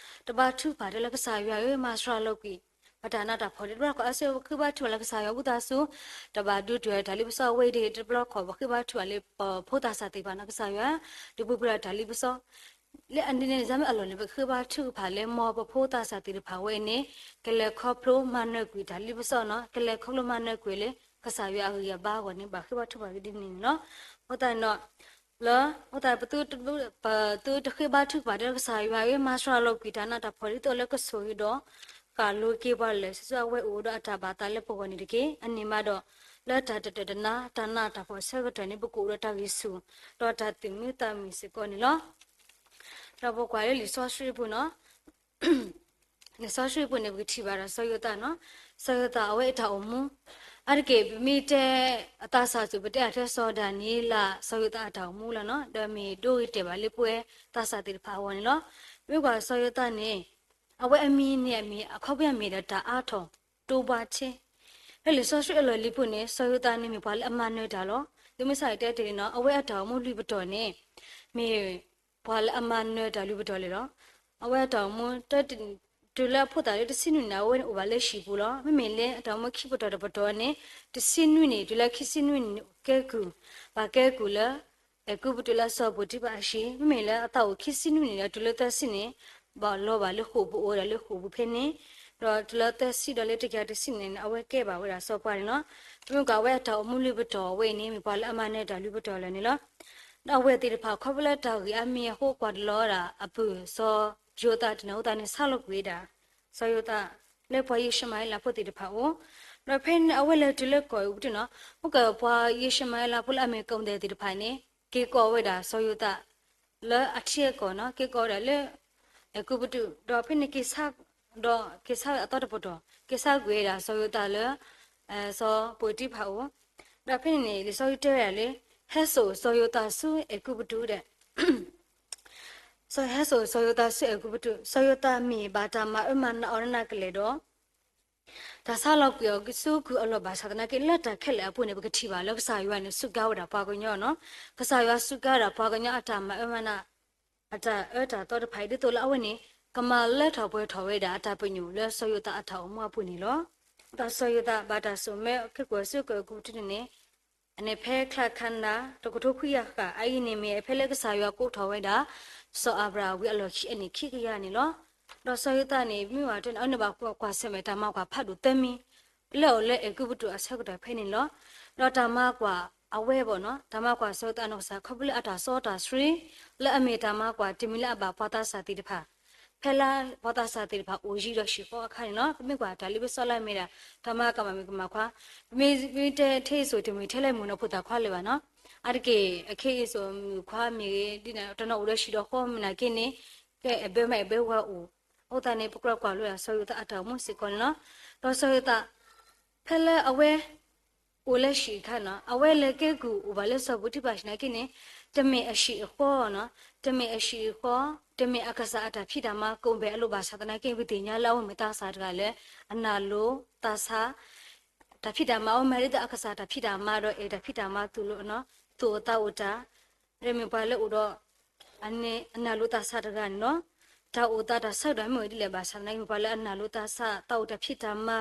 ုတဘါထုကဖၣ်တၢ်လၢကစၢ်ယွၤဧၢ, မၤစှၤလီၤကွံာ် ပတၢ်နးတၢ်ဖှီၣ် တဘျီတခီၣ် အါစုပဃ့ဘါထုကဖၣ်လၢကစၢ်ယွၤ ဝံသးစူၤ တဘၣ်ဒုးတုၤတၢ်လံပစီအဝဲအံၤတဂ့ၤ. တဘျီတခီၣ် ပဃ့ဘါထုကဖၣ်လၢပဖိသၣ်ဆၣ်သ့ၣ်တဖၣ်နီၤ, ကစၢ်ယွၤ ဒုးပူၤဖျဲးတၢ်လံပစီ လၢအန့ၣ်န့ၣ် စါမ့ၢ်အလီၢ်န့ၣ် ပဃ့ဘါထုကဖၣ်လၢ မ်ပဖိသၣ်ဆၣ်သ့ၣ်တဖၣ်ဝဲအံၤန့ၣ် ကလဲၤခီဖျိမၤနၢၤကွံာ်တၢ်လံပစီနီၤ, ကလဲၤခီဖျိမၤနၢၤကွံာ်လၢ ကစၢ်ယွၤအဂံၢ်အဘါအဂီၢ်န့ၣ် ဘၣ်ဃ့ဘါထုကဖၣ်ကဒ်န့ၣ်န့ၣ်လီၤ. အဃိသတးန့ၣ်ဒီး လၢ အဃိသတး ပသုတဃ့ဘါထုကဖၣ်တၢ်လၢကစၢ်ယွၤဧၢ, မၤစှၤလီၤကွံာ်တၢ်နးတၢ်ဖှီၣ်ဒ်သိးလၢကဆိၣ်ဂ့ၤဒီး ဃၣ်လိၤက့ၤပှၤလၢာ် ဆူအဝဲအိၣ်ဒီးအတၢ်ဘၣ်သးလၢပဂီၢ်န့ၣ်တက့ၢ်. အန့ၣ်မးဒီး လၢတၢ်တတၢာ်တနါ တၢ်နးတၢ်ဖှီၣ်အဆၢကတီၢ်န့ၣ် ပကအိၣ်ဒီးတၢ်ဂံၢ်ဆူၣ် ဒီးတၢ်သူၣ်မံသးမုာ်စ့ၢ်ကီးန့ၣ်လီၤ. ဒီးပကွၢ်လၢလံာ်စီဆှံအပူၤနီၤ လံာ်စီဆှံအပူၤန့ၣ် ပကထံၣ်ဘၣ်ဒီးစီၤယိၤသးနီၤ, စီၤယိၤသးအဝဲအတၢ်အိၣ်မူ အါတက့ၢ် ပမ့ၢ်တဲအသးစၢ်စူၤ ပတဲအထဲစီၤဒၤနံးယ့လး စီၤယိၤသးအတၢ်အိၣ်မူလီၤနီၤ, ဒီးမ့ၢ်ဒိဂ့ၤတဲာ်ဘၣ်လၢပဝဲသးစၢ်သ့ၣ်တဖၣ်အဂီၢ်န့ၣ်လီၤ. ပမ့ၢ်ကွၢ်စီၤယိၤသးန့ၣ် အဝဲအမံၤန့ၣ်အမ့ၢ်အခီပညီမ့ၢ်ဒီးတၢ်အါထီၣ်တိဘှါထံ လၢလံာ်စီဆှံအလီၢ်လံၤပူၤန့ၣ် စီၤယိၤသးန့ၣ်မ့ၢ်ပှၤလၢအမၤနၢၤတၢ်လီၤ. သုမ့ၢ်ဆၢတဲတ့ၢ်န့ၣ်နီၤ အဝဲအတၢ်အိၣ်မူလွံၢ်ပတီၢ်န့ၣ် မ့ၢ်ပှၤလၢအမၤနၢၤတၢ်လွံၢ်ပတီၢ်လံလီၤ. အဝဲအတၢ်အိၣ်မူ တုၤလၢအဖိသၣ်လၢတဆံနွံနံၣ်န့ၣ် အဝဲန့ၣ်အိၣ်ဘၣ်လၢဟံၣ်ပူၤလီၤ. မ့မ့ၢ်လၢအတၢ်အိၣ်မူခံပတီၢ်တပတီၢ်န့ၣ် တဆံနွံနံၣ် တုၤလၢခံဆံနွံနံၣ်န့ၣ် ကဲကုၢ်, ဘၣ်ကဲကုၢ်လၢ အဲၤကူပတူးလၢစီၤပီၤတံဖၤအဟံၣ်, မ့မ့ၢ်လၢအသးအိၣ်ခံဆံနွံနံၣ်ဒီးတုၤလၢသၢဆံန့ၣ် ဘၣ်လီၤဘၣ်လၢဃိာ်ပူၤအိၣ်ဝဲဒၣ်လၢဃိာ်ပူၤဖဲန့ၣ်, ဒီးတုၤလၢသၢဆံဒီးလၢတကယၤတဆံန့ၣ် အဝဲကဲဘၣ်ဝဲဒၣ်စီၤပှၤန့ၣ်လီၤ. ပမ့ၢ်ကွၢ်အဝဲအတၢ်အိၣ်မူလွံၢ်ပတီၢ်ဝဲအံၤန့ၣ် မ့ၢ်ပှၤလၢအမၤနၢၤတၢ်လွံၢ်ပတီၢ်လၢာ်န့ၣ်လီၤ. ဒီးအဝဲသ့ၣ်တဖၣ်ခီဖျိလၢတၢ်ဂ့ၢ်အါမံၤအဃိ ကွၢ်တလီၤဝဲဒၣ်အပုၢ်စီၤယိၤသးတနီၤအဃိသတးန့ၣ် ဆါလီၤကွံာ်ဝဲဒၣ် စီၤယိၤသး လၢပှၤယံၡမၤဧ့လးဖိသ့ၣ်တဖၣ်အအိၣ်, ဒီးဖဲန့ၣ်အဝဲလဲၤတုၤလၢကီၢ်အဲၤကူပတူးနီၤ, မ့ၢ်ကပှၤယံၡမၤဧ့လးဖိလၢအမ့ၢ်ကီၢ်မုၢ်သဲၣ်သ့ၣ်တဖၣ်န့ၣ် က့ၤကိးဝဲဒၣ်စီၤယိၤသး လၢအထံအကီၢ်နီၤ, က့ၤကိးဝဲဒၣ်လၢ အဲၤကူပတူး, ဒီးဖဲန့ၣ်က့ၤဆါ, ဒီးက့ၤဆါဝဲအသီတပတီၢ်, က့ၤဆါကွံာ်ဝဲဒၣ်စီၤယိၤသးလၢ စီၤပီၤတံဖၤအအိၣ်, ဒီးဖဲန့ၣ်န့ၣ် လံာ်စီဆှံတဲဝဲဒၣ်လၢ ဟဲစိာ်စီၤယိၤသးဆူအဲၤကူပတူးဒီး စီၤဟဲစိာ်စီၤယိၤသးဆူအဲၤကူပတူး, စီၤယိၤသးမ့ၢ်ဘၣ်တၢ်မၤအၢမၤနးအီၤနးနးကလဲာ်ဒီး တၢ်ဆါလီၤကွံာ်အီၤဆူကုၢ်အလီၢ်ဘၣ်ဆၣ်သနာ်က့ လၢတၢ်ခဲလၢာ်အပူၤန့ၣ် ပကထံၣ်ဘၣ်လၢကစၢ်ယွၤန့ၣ် စူးကါဝဲဒၣ်ပှၤကညီနီၤ, ကစၢ်ယွၤစူးကါဝဲဒၣ်ပှၤကညီအတၢ်မၤအၢမၤနး အတၢ်အၢတၢ်သီတဖၣ်အံၤ ဒ်သိးလၢအဝဲန့ၣ် ကမၤလၢထီၣ်ပှဲၤထီၣ်ဝဲဒၣ်အတၢ်ပညိၣ်လၢစီၤယိၤသးအတၢ်အိၣ်မူအပူၤန့ၣ်လီၤ. ဒီးစီၤယိၤသးဘၣ်တၢ်စိာ်မၢက့ၤကွၢ်ဆူကီၢ်အဲၤကူပတူးန့ၣ် အန့ၣ်ဖဲချါခါနၤ တကထိခွံကယၤဃၣ် အအံၤန့ၣ်မ့ၢ်ဖဲလၢကစၢ်ယွၤကိးထီၣ်ဝဲဒၣ် စီၤအၤဘြၤဟၣ်ဝံၤအလီၢ်ခံအနံၣ်ခံကယၤန့ၣ်လီၤ. ဒီးစီၤယိၤသးန့ၣ် မ့ၢ်ဝဲတၢ်န့ၣ် အဝဲန့ၣ်ဘၣ်ကွၢ်ဆၢၣ်မဲာ်တၢ်မၤကွၢ်ဖးဒိၣ်သၢမံၤ လၢအအိၣ်လၢအဲၤကူပတူးအဆၢကတီၢ်ဖဲန့ၣ်လီၤ. ဒီးတၢ်မၤကွၢ်အဝဲဘၣ်နီၤ တၢ်မၤကွၢ်စီၤယိၤသးအနီၢ်ကစၢ် ခီဖျိလၢအတၢ်စီတၢ်ဆှံ လၢအမ့ၢ်တၢ်မၤကွၢ်တမံၤလၢအဘၣ်ပှၤသးစၢ်သ့ၣ်တဖၣ် ဖဲလၢပှၤသးစၢ်သ့ၣ်တဖၣ်အိၣ်ယံၤဒီးဟံၣ်ဃီအခါန့ၣ်လီၤ. ပမ့ၢ်ကွၢ်တၢ်လံပစီလၢအမ့ၢ်ဒၣ် တၢ်မၤကမၣ်မုၣ်ကမၣ်ခွါ ပမ့ၢ်တဲထဲအံၤစိၤတမ့ၢ်ထဲလၢမုၣ်ကနီၤဖိသၣ်ခွါလၢၤဘၣ်နီၤ. အါတက့ၢ် အခ့အံၤစိၤမုၣ်ခွါမ့ၢ်ဂ့ၤ ဒ်န့ၣ် တနီၤအိၣ်ဒီးဟံၣ်ဒီးဃီမုၢ်နာ်က့န့ၣ် ကဲအဲၣ်ဘၢမါအဲၣ်ဘၢဝၤအိၣ်. အဃိသတးန့ၣ် ပကြၢးကွၢ်လိာ်ဒၣ်စီၤယိၤသးအတၢ်အိၣ်မူစ့ၢ်ကီးန့ၣ်လီၤ. ဒီးစီၤယိၤသး ဖဲလၢအဝဲ အိၣ်လၢဟံၣ်အခါန့ၣ် အဝဲလဲၤကဲကုၢ်အိၣ်ဘၣ်လၢစီၤပူၤတံဖၤဟံၣ်နာ်က့န့ၣ် တမ့ၢ်အဟံၣ်အဃီနီၤ, တမ့ၢ်အဟံၣ်အဃီ, တမ့ၢ်အကစၢ်အတၢ်ဖံးတၢ်မၤကအိၣ်ဘၣ်အလိၤဘၣ်ဆၣ်သနာ်က့ ပသ့ၣ်ညါလၢအဝဲမ့ၢ်သးစၢ်တဂၤလၢ အနာ်လိၤသးဆး တၢ်ဖံးတၢ်မၤအီၤမ့ၢ်ဒ်သိးအကစၢ်တၢ်ဖံးတၢ်မၤဒီး အဲၣ်တၢ်ဖံးတၢ်မၤ သူၣ်အိၣ်သးအိၣ်တၢ်, ဒီးမ့ၢ်ပှၤလၢအိၣ်ဒီး အနာ်လိၤသးဆးတဂၤန့ၣ်လီၤ. တၢ်အိၣ်သးတၢ်ဆၢကတီၢ်မ့ၢ်ဝဲဒ်လဲၣ်ဘၣ်ဆၣ်သနာ်က့ မ့ၢ်ပှၤလၢအနာ်လိၤသးဆး သးအိၣ်တၢ်ဖံးတၢ်မၤ,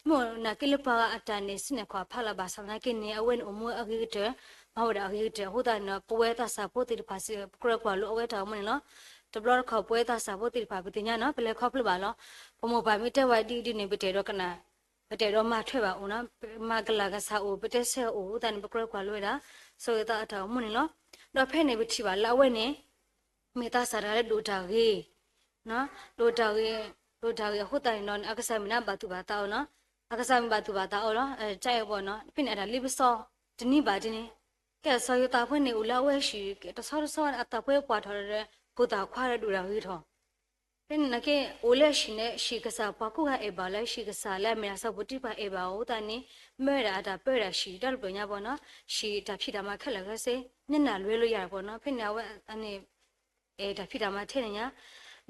မ့ၢ်နာ်က့လၢပှၤဂၤအတၢ်န့ၣ် စံးန့ၢ်ကွၢ်ဖးလၢ်ဘၣ်ဆၣ်သနာ်က့န့ၣ် အဝဲန့ၣ်အိၣ်မူအဂ့ၤကတၢၢ်, မၤဝဲဒၣ်အဂ့ၤကတၢၢ်အဃိသတးန့ၣ်ဒီး ပဝဲသးစၢ်ဖိသ့ၣ်တဖၣ်စ့ၢ် ပကြၢးကွၢ်လိအဝဲတၢ်အိၣ်မူန့ၣ်လီၤ. တဘျီတခီၣ်ပဝဲသးစၢ်ဖိသ့ၣ်တဖၣ် ပသ့ၣ်ညါနီၤ ပလဲၤခီဖျိဘၣ်လီၤ. ပမိၢ်ပၢ်မ့ၢ်တဲဝဲဒ်အံၤဒ်န့ၣ် ပတအဲၣ်ဒိးကနၣ်, ပတအဲၣ်ဒိးမၤထွဲဘၣ်အိၣ်နီၤ, မၤကလၢ်ကစၢ်အိၣ် ပတဲဆၢအိၣ်အဃိသတးန့ၣ် ပကြၢးကွၢ်လိဝဲဒၣ် စီၤယိၤသးအတၢ်အိၣ်မူန့ၣ်လီၤ. ဒီးဖဲန့ၣ်ပထံၣ်ဘၣ်လၢအဝဲန့ၣ် မ့ၢ်သးစၢ်တဂၤလၢဒိၣ်တၢ်ဂ့ၤ ဒိၣ်တၢ်ဂ့ၤ, ဒိၣ်တၢ်ဂ့ၤအဃိသတးန့ၣ်ဒီး အကစၢ်မ့ၢ်န့ၣ်ဘၣ်သူၣ်ဘၣ်သးအီၤနီၤ, အကစၢ်မ့ၢ်ဘၣ်သူၣ်ဘၣ်သးအီၤလီၤ. တၢ်အဲၣ်ဘီနီၤ ဖဲန့ၣ်အတၢ်လ့ပစီ တနံၤဘၣ်တနံၤ, ကဲစီၤယိၤသးဖိန့ၣ် အိၣ်လၢအဝဲဟံၣ် တဆီတဆီ အသးပှဲၤပှၢ်ထီၣ်ဒီး ဖိသၣ်ခွါဒီးဒိၣ်တၢ်ဂ့ၤထီၣ် ဖဲန့ၣ်နာ်က့ အိၣ်လၢဟံၣ်န့ၣ် ဟံၣ်ကစၢ်ပှၤကိးဂၤအဲၣ်ဘၣ်လၢ ဟံၣ်ကစၢ်လၢအမ့ၢ်ဒၣ်စီၤပီတံဖၤအဲၣ်ဘၣ်အီၤအဃိသတးန့ၣ် မၢဝဲဒၣ်အတၢ်ပၢဝဲဒၣ်ဟံၣ်တၢ်တပျၢၢ်ညါဘီနီၤ, ဟံၣ်တၢ်ဖံးတၢ်မၤခဲလၢာ်ခဲဆ့ ညနၢ်လွဲလိယၤဘီနီၤ, ဖဲန့ၣ်အဝဲန့ၣ် အဲၣ်တၢ်ဖံးတၢ်မၤထဲန့ၣ်ညါ,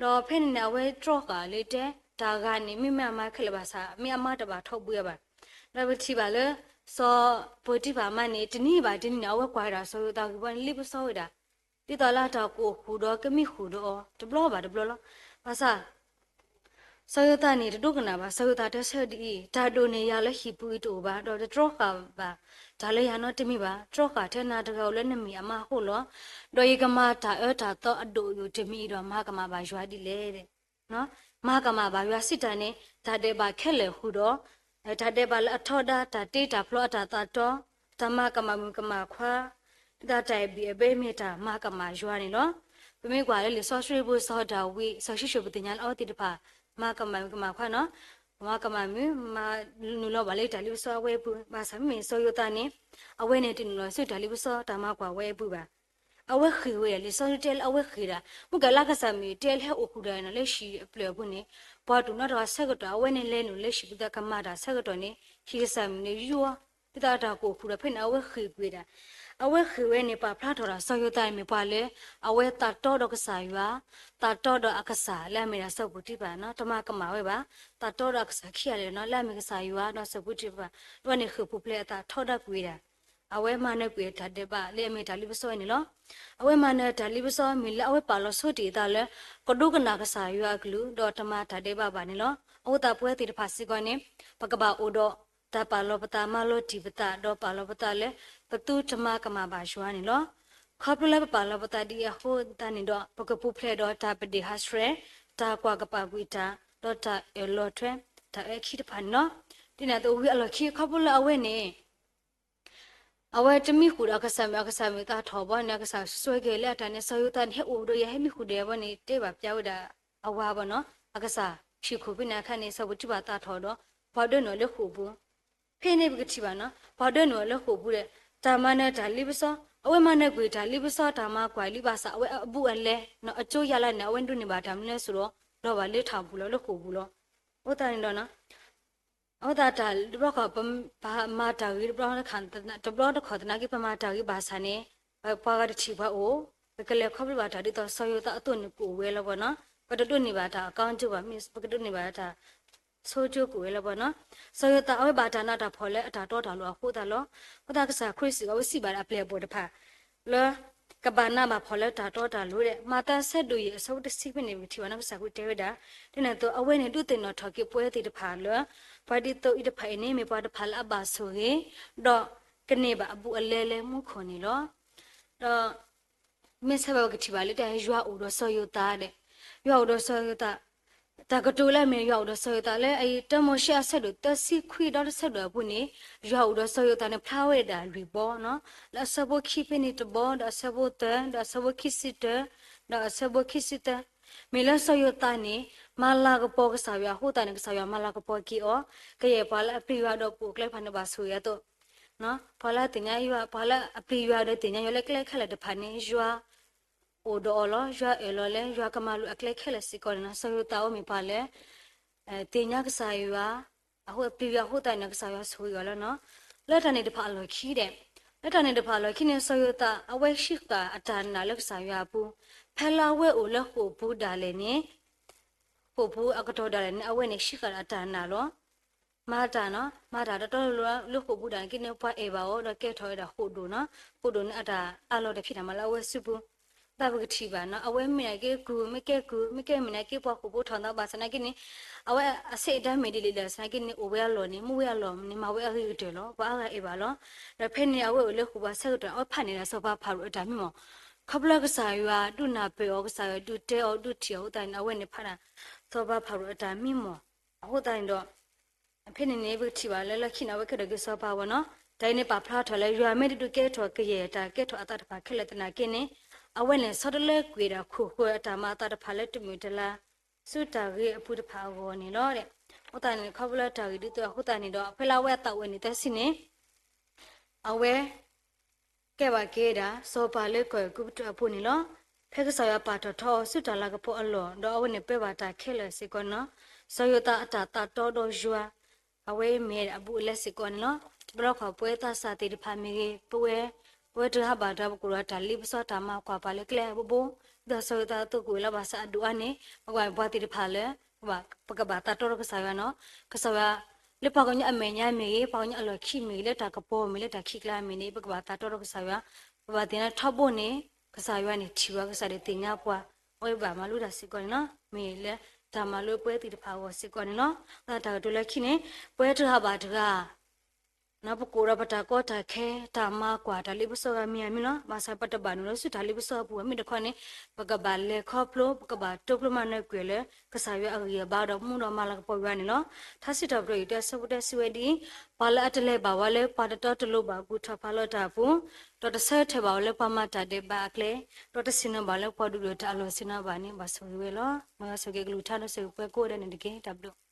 ဒီးဖဲန့ၣ်န့ၣ် အဝဲတြီဃာ်လၢတဲ တၢ်ဂၤန့ၣ် မ့ၢ်မ့ၢ်အမါခဲလၢာ်ဘၣ်ဆၣ် မ့ၢ်အမါတဘၣ်ထီဘှံးအီၤဘၣ်, ဒီးပထံၣ်ဘၣ်လၢ စီၤပီတံဖၤအမါန့ၣ် တနံၤဘၣ်တနံၤန့ၣ် အဝဲကွၢ်ဝဲဒၣ်စီၤယိၤသးဂ့ၢ်ဘီန့ၣ် လ့ပစီဝဲဒၣ် ဒ်သိးလၢအတၢ်ကအိၣ်ဃုာ်ဒီးကမံဃုာ်ဒီးအီၤ တဘျီဘၣ်တဘျီလီၤ. ဘၣ်ဆၣ် စီၤယိၤသးန့ၣ် တဒိကနၣ်ဘၣ်, စီၤယိၤသးတဲဆၢဒ်အံၤ, တၢ်ဒိၣ်န့ၢ်ယၤလၢဟံၣ်ပူၤအံၤတအိၣ်ဘၣ်, ဒီးတတြီဃာ်ဘၣ်တၢ်လၢယၤနီတမံၤဘၣ်, တြီဃာ်ထဲနၤတဂၤဧိၤလၢနမ့ၢ်အမါအဃိလီၤ. ဒီးယကမၤတၢ်အၢတၢ်သီအဒိၣ်အယိာ်တမံၤအံၤဒီးမၤကမၣ်ဘၣ်ယွၤဒ်လဲၣ် မၤကမၣ်ဘၣ်ယွၤစံးတၢ်န့ၣ် တၢ်ဒဲးဘးခဲလၢာ်ဃုာ်ဒီး တၢ်ဒဲးဘးလၢအထီဒါ တၢ်တ့တၢ်ဖျီအတၢ်သးတီ, တၢ်မၤကမၣ်မုၣ်ကမၣ်ခွါ, ဒ်တၢ်အဲၣ်ဘံၣ်အဲၣ်ဘၢမ့ၢ်တၢ်မၤကမၣ်ယွၤန့ၣ်လီၤ. ပမ့ၢ်ကွၢ်လၢလံာ်စီဆှံပူၤ စီၤဒၤဝံး စီၤၡံၣ်ၡိၣ် ပသ့ၣ်ညါလၢအဝဲသ့ၣ်တဖၣ် မၤကမၣ်မုၣ်ကမၣ်ခွါနီၤ, မၤကမၣ်မုၣ်မၤနုာ်လီၤဘၣ်လၢတၢ်လ့ပစီအဝဲအပူၤ, ဘၣ်ဆၣ်မ့မ့ၢ်စီၤယိၤသးန့ၣ် အဝဲန့ၣ်တနုာ်လီၤဆူတၢ်လ့ပစီတၢ်မၤကွၢ်ဝဲအပူၤဘၣ်. အဝဲဃ့ၢ်ဝဲဒၣ် လံာ်စီဆှံတဲလၢအဝဲဃ့ၢ်ဒၣ် မ့ၢ်ကလၢကစၢ်မ့ၢ်တဲလၢဟဲအိၣ်ဃုာ်ဒီးနီၤ လၢဟံၣ်အပျၢၢ်အပူၤန့ၣ် ပှၤဒိၣ်နီတဂၤဆၢကတီၢ် အဝဲန့ၣ်လဲၤနုာ်လၢဟံၣ်ပူၤသးကမၤတၢ်ဆၢကတီၢ်န့ၣ် ဟံၣ်ကစၢ်မုၣ်န့ၣ်ယွၤ ဒ်သိးတၢ်ကအိၣ်ဃုာ်ဒီးဖဲန့ၣ် အဝဲဃ့ၢ်ကွံာ်ဒၣ် အဝဲဃ့ၢ်ဝဲန့ၣ် ပာ်ဖျါထီၣ်ဒီးစီၤယိၤသးန့ၣ်မ့ၢ်ပှၤလၢ အဝဲသးတီဒီးကစၢ်ယွၤ, သးတီဒီးအကစၢ်လၢအမ့ၢ်ဒၣ်စီၤပီတံဖၤနီၤ တမၤကမၣ်ဝဲဘၣ်, သးတီဒီးအကစၢ်ခံဂၤလၢာ်နီၤ လၢအမ့ၢ်ကစၢ်ယွၤဒီးစီၤပီတံဖၤ, ဒီးန့ၣ်ဃ့ၢ်ပူၤဖျဲးအသးထီဒါကွံာ်ဒၣ် အဝဲမၤနၢၤကွံာ်တၢ်ဒဲးဘးလၢအမ့ၢ်တၢ်လ့ပစီဝဲန့ၣ်လီၤ. အဝဲမၤနၢၤတၢ်လ့ပစီမ့ၢ်လၢအဝဲပာ်လီၤဆိတ့ၢ်အသးလၢ ကဒိကနၣ်ကစၢ်ယွၤအကလုၢ် ဒီးတမၤတၢ်ဒဲးဘးဘၣ်န့ၣ်လီၤ. အဃိသတးပဝဲသ့ၣ်တဖၣ်စ့ၢ်ကီးန့ၣ် ပကဘၣ်အိၣ်ဒီးတၢ်ပာ်လီၤပသး မၤလီၤတံၢ်ပသး ဒီးပာ်လီၤပသးလၢ ပသုတမၤကမၣ်ဘၣ်ယွၤန့ၣ်လီၤ. ခီဖျိလၢပပာ်လီၤပသးဒ်အံၤအဃိသတးန့ၣ်ဒီး ပကပူၤဖျဲးဒီးတၢ်ပဒ့ၣ်ဟးဆှဲး, တၢ်ကွၢ်ကပာ်ကွံာ်တၢ်, ဒီးတၢ်အၢၣ်လီၤထွဲ တၢ်အၢခံတဖၣ်န့ၣ်လီၤ. ဒ်န့ၣ်အသိးဝံၤအလီၢ်ခံ ခီဖျိလၢအဝဲန့ၣ် အဝဲတမံဃုာ်ဒီးအကစၢ်မုၣ် အကစၢ်မုၣ်သးထီၣ်ဘီန့ၣ် အကစၢ်စွဲက့ၤလၢအတၢ်န့ၣ် စီၤယိၤသးန့ၣ် ဟဲအိၣ်ဒီးယၤ ဟဲမံဃုာ်ဒီးယၤဘီန့ၣ် တဲဘၣ်ပျးဝဲဒၣ်အဝၤဘီနီၤ အကစၢ်ဟံၣ်ခိၣ်ဖဲန့ၣ်အခါန့ၣ် စီၤပီတံဖၤသးထီၣ်ဒီး ပှၤဒၢနုာ်အီၤလၢဃိာ်ပူၤ ဖဲန့ၣ်ပကထံၣ်ဘၣ်နီၤ ပှၤဒၢနုာ်အီၤလၢဃိာ်ပူၤဒီး တၢ်မၤနၢၤတၢ်လ့ပစီ အဝဲမၤနၢၤကွံာ်တၢ်လ့ပစီ တၢ်မၤကွၢ်လံ ဘၣ်ဆၣ်အဝဲအဘူးအလဲ အကၠိယါလၢန့ၣ် အဝဲဒိးန့ၢ်ဘၣ်တၢ်မနုၤလဲၣ်စိဒီး လီၤဘၣ်လၢထးပူၤလီၤ လၢဃိာ်ပူၤလီၤ. အဃိသတးန့ၣ်ဒီး အဃိသတးတၢ်တဘျီဃီ ပမၤတၢ်ဂ့ၤတဘျီတခီၣ် တဘျီတခီၣ်သနာ်က့ ပမၤတၢ်ဂ့ၤဘၣ်ဆၣ်န့ၣ် ပှၤဂၤတထံၣ်ပှၤအိၣ် ပကလဲၤခီဖျိဘၣ်တၢ်ဒ်သိးစီၤယိၤသးအသိးန့ၣ်ကအိၣ်ဝဲလီၤဘီနီၤ ပတဒိးန့ၢ်ဘၣ်တၢ်အကီဒိဘၣ် မ့ၢ်ပကဒိးန့ၢ်ဘၣ်တၢ် ဆိကၠိကအိၣ်ဝဲလီၤဘီနီၤ စီၤယိၤသးအဝဲဘၣ်တၢ်နးတၢ်ဖှီၣ်လၢအတၢ်တီတၢ်လိၤအဃိသတးလီၤ. အဃိသတးကစၢ်ခရံာ်စ့ၢ်ကီး အဝဲစံးဘၣ်ဒီးအပျဲၢ်အဘီၣ်တဖၣ် လၢ ကဘၣ်နးဘၣ်ဖှီၣ်လၢတၢ်တီတၢ်လိၤဒီး မးသဲအဆၢဒိၣ်ယဲၢ်အဆၢဖိတဆံဖဲန့ၣ် ပကထံၣ်ဘၣ်နီၤ ကစၢ်ခရံာ်တဲဝဲဒၣ် ဒ်န့ၣ်အသိး အဝဲန့ၣ်ဒုးသ့ၣ်နီၣ်ထီၣ်က့ၤပဝဲသ့ၣ်တဖၣ်လၢ ပှၤဒ်သိးအံၤတဖၣ်အံၤန့ၣ် မ့ၢ်ပှၤတဖၣ်လၢအဘၣ်ဆိၣ်ဂ့ၤ ဒီးကန့ၢ်ဘၣ်အဘူးအလဲလၢမူခိၣ်န့ၣ်လီၤ. ဒီး မ့ၢ်ဆၢဘၣ်ပကထံၣ်ဘၣ်လၢတၢ်ယွၤအိၣ်ဒီးစီၤယိၤသးဒီး ယွၤအိၣ်ဒီးစီၤယိၤသး တၢ်ကတိၤလၢအမ့ၢ်ယွၤအိၣ်ဒီးစီၤယိၤသးလၢအအံၤ တၢမိၤၡ့အဆၢဒိၣ်သၢဆံခွံဒီတဆၢဒိၣ်အပူၤန့ၣ် ယွၤအိၣ်ဒီးစီၤယိၤသးန့ၣ် ဖျါဝဲဒၣ်လွံၢ်ဘီနီၤ လၢအဆၢဖိခံဖဲန့ၣ်တဘီ ဒီးအဆၢဖိသၢ ဒီးအဆၢဖိခံဆံတၢ ဒီးအဆၢဖိခံဆံသၢ မ့ၢ်လၢစီၤယိၤသးန့ၣ် မၤလၤကပီၤကစၢ်ယွၤအဃိသတးန့ၣ် ကစၢ်ယွၤမၤလၤကပီၤက့ၤအီၤ ကယဲၢ်ပှၤလၢအပျံၤယွၤဒီးပိာ်အကျဲတဖၣ်န့ၣ်ဘၣ်ဆိၣ်ဂ့ၤအသိး ပှၤလၢအသ့ၣ်ညါယွၤ ပှၤလၢအပျံၤယွၤဒီးသ့ၣ်ညါယွၤလၢကျဲခဲလၢာ်တဖၣ်န့ၣ် ယွၤ အိၣ်ဒီးအီၤလီၤ. ယွၤအၢၣ်လီၤလၢ ယွၤကမၤလိာ်အကျဲခဲလၢာ်စ့ၢ်ကီးန့ၣ်လီၤ. စီၤယိၤသးအဝဲမ့ၢ်ပှၤလၢ သ့ၣ်ညါကစၢ်ယွၤ အဃိအပျံၤယွၤအဃိသတးန့ၣ် ကစၢ်ယွၤဆိၣ်ဂ့ၤအီၤလီၤနီၤ. လၢတၢ်န့ၣ်တဖၣ်အလီၢ်ခံဒီး လၢတၢ်န့ၣ်တဖၣ်အလီၢ်ခံန့ၣ် စီၤယိၤသး အဝဲဟံးဃာ်အတၢ်နာ်လၢကစၢ်ယွၤအပူၤ, ဖဲလၢအဝဲအိၣ်လၢဃိာ်ပူၤဒၣ်လဲာ်န့ၣ် ဃိာ်ပူၤအကတီၢ်ဒၣ်လဲာ်န့ၣ် အဝဲန့ၣ်ဟံးဃာ်အတၢ်နာ်လီၤ. မၤတၢ်နီၤ, မၤတၢ်တီတီလိၤလိၤလၢဃိာ်ပူၤဒၣ်န့ၣ်က့န့ၣ် ပှၤအဲၣ်ဘၣ်အီၤဒီးကဲထီၣ်ဝဲဒၣ်ဃိာ်ဒိၣ်နီၤ, ဃိာ်ဒိၣ်န့ၣ်အတၢ်အးလီၤတဖံးတၢ်မၤလၢအဝဲစုပူၤ, သးပကထံၣ်ဘၣ်နီၤ, အဝဲမ့ၢ်နာ်က့ကုၢ် မ့ၢ်ကဲကုၢ် မ့ၢ်ကဲမ့ၢ်နာ်က့ပှၤဃိာ်ဖိထီၣ်သးဘၣ်ဆၣ်နာ်က့န့ၣ် အဝဲအဆ့ၣ်အတၢ်မ့ၢ်ဒ်လဲၣ်လဲၣ်ဆၣ်နာ်က့န့ၣ် အိၣ်ဝဲအလီၢ်န့ၣ် မူဝဲအလီၢ်န့ၣ် မၤဝဲအဂ့ၤကတၢၢ်လီၤ, ပှၤအါဂၤအဲၣ်ဘၣ်လီၤ. ဒီးဖဲန့ၣ်အဝဲအိၣ်လၢဃိာ်ပူၤဆၢကတီၢ် အဝဲဖးန့ၢ်ဒၣ်စီၤပၤဖၤရိၤအတၢ်မံမီၢ်, ခီဖျိကစၢ်ယွၤဒုးနၢ်ပၢၢ်အီၤ ကစၢ်ယွၤဒုးတဲအီၤဒုးထံၣ်အီၤအဃိသတးန့ၣ် အဝဲန့ၣ်ဖးဒၣ် စီၤပၤဖၤရိၤအတၢ်မံမီၢ်, အဃိသတးန့ၣ်ဒီး ဖဲန့ၣ်န့ၣ် ပကထံၣ်ဘၣ်လၢလၢခံန့ၣ် အဝဲကဲထီၣ်က့ၤစီၤပၤဝဲနီၤ, တၢ်အံၤန့ၣ်ပာ်ဖျါထီၣ်လၢယွၤမ့ၢ်တဒုးကဲထီၣ်ကယဲၢ်တၢ်ကဲထီၣ်အသးတဖၣ်ခဲလၢာ်သနာ်က့န့ၣ် အဝဲန့ၣ်ဆီတလဲကွံာ်ဒၣ်ခိၣ်ဃၢၤအတၢ်မၤအသးတဖၣ်လၢတမုာ်တလၤ ဆူတၢ်ဂ့ၤအပူၤတဖၣ်အဂီၢ်န့ၣ်လီၤ. အဃိသတးန့ၣ် ခီဖျိလၢတၢ်ဂ့ၤဒ်သိးအဃိသတးန့ၣ်ဒီး ဖဲလၢအဝဲအသးအိၣ်ဝဲန့ၣ်တဆံန့ၣ် အဝဲ ကဲဘၣ်က့ၤဒၣ် စီၤပၤလၢကီၢ်အဲၤကူပတူးအပူၤန့ၣ်လီၤ. ဖဲကစၢ်ယွၤပာ်ထီၣ်ထီအီၤဆူတၢ်လၤကပီၤအလီၢ် ဒီးအဝဲန့ၣ်ပၢဘၣ်တၢ်ခဲလၢာ်စ့ၢ်ကီးန့ၣ်လီၤ. စီၤယိၤသးအတၢ်သးတီဒီးယွၤ အဝဲမ့ၢ်အဘူးအလဲစ့ၢ်ကီးန့ၣ်လီၤ. တဘျီခီၣ်ပဝဲသးစၢ်သ့ၣ်တဖၣ်မ့ၢ်ဂ့ၤ ပဝဲ ပဝဲတဂၤဘၣ်တဂၤ ပကအိၣ်ဒီးတၢ်လ့ပစီတၢ်မၤကွၢ်ပာ်လၢကျဲအဘိဘိ ဒ်သိးစီၤယိၤသးအသကိးဝဲလၢဘၣ်ဆၣ်အဒိၣ်အါန့ၣ် ပကဘၣ်ပှၤသ့ၣ်တဖၣ်လၢ ပကဘၣ်သးတီဒီးကစၢ်ယွၤနီၤ. ကစၢ်ယွၤ လၢပှၤကညီအမဲာ်ညါမ့ၢ်ဂ့ၤ ပှၤကညီအလီၢ်ခံမ့ၢ်ဂ့ၤ လၢတၢ်ကပီၤမ့ၢ်ဂ့ၤ လၢတၢ်ခံးကျါမ့ၢ်ဂ့ၤန့ၣ် ပကဘၣ်သးတီဒီးကစၢ်ယွၤ, ပဘၣ်သ့ၣ်ညါထီဘိန့ၣ် ကစၢ်ယွၤန့ၣ်ထံၣ်ဝဲ ကစၢ်ဒၣ်သ့ၣ်ညါပှၤ အဝဲဘၣ်မၤလိတၢ်စ့ၢ်ကီးန့ၣ်လီၤ. မ့ၢ်လၢတၢ်မၤလိပဝဲသ့ၣ်တဖၣ်အဂီၢ်စ့ၢ်ကီးန့ၣ်လီၤ. တၢ်ကတိၤလၢခံန့ၣ် ပဝဲတဂၤဘၣ်တဂၤ ပကအိၣ်ဒီးပတၢ်ကီတၢ်ခဲ တၢ်မၤကွၢ်တၢ်လ့ပစီဂၤမံၤဂၤမံၤလီၤ. ဘၣ်ဆၣ်ပတဘၣ်နုာ်လီၤဆူတၢ်လ့ပစီအပူၤဘၣ်. မ့ၢ်တခီန့ၣ် ပကဘၣ်လဲၤခီဖျိ ပကဘၣ်တိဖျိမၤနၢၤကွံာ်လၢ ကစၢ်ယွၤအဂံၢ်အဘါဒီးမူဒီးမၤလၤကပီၤယွၤန့ၣ်လီၤ. ထါစံးထီၣ်ပတြၢၤအံၤ တၢ်ဆၢဖိတၢ်စံးဝဲဒ်အံၤ, ပှၤလၢအတလဲၤဘၣ်ဝဲလၢပှၤတတီတလိၤဘၣ်အဘူၣ်ထီၣ်ဖးလီၤတၢ်အပူၤ, ဒီးတဆၢထၢၣ်ဘၣ်ဝဲလၢပှၤမၤတၢ်ဒဲးဘးအကျဲ, ဒီးတဆ့ၣ်နီၤဘၣ်လၢပှၤဒုၣ်ဒွဲၣ်တၢ်အလီၢ်ဆ့ၣ်နီၤဘၣ်န့ၣ် ဘၣ်ဆိၣ်ဂ့ၤဝဲလီၤ. မ်ယွၤဆိၣ်ဂ့ၤက့ၤကလုၢ်ကထါဒီးဆိၣ်ဂ့ၤပှၤကိးဂၤဒဲးန့ၣ်တက့ၢ်. တၢ်ဘျုး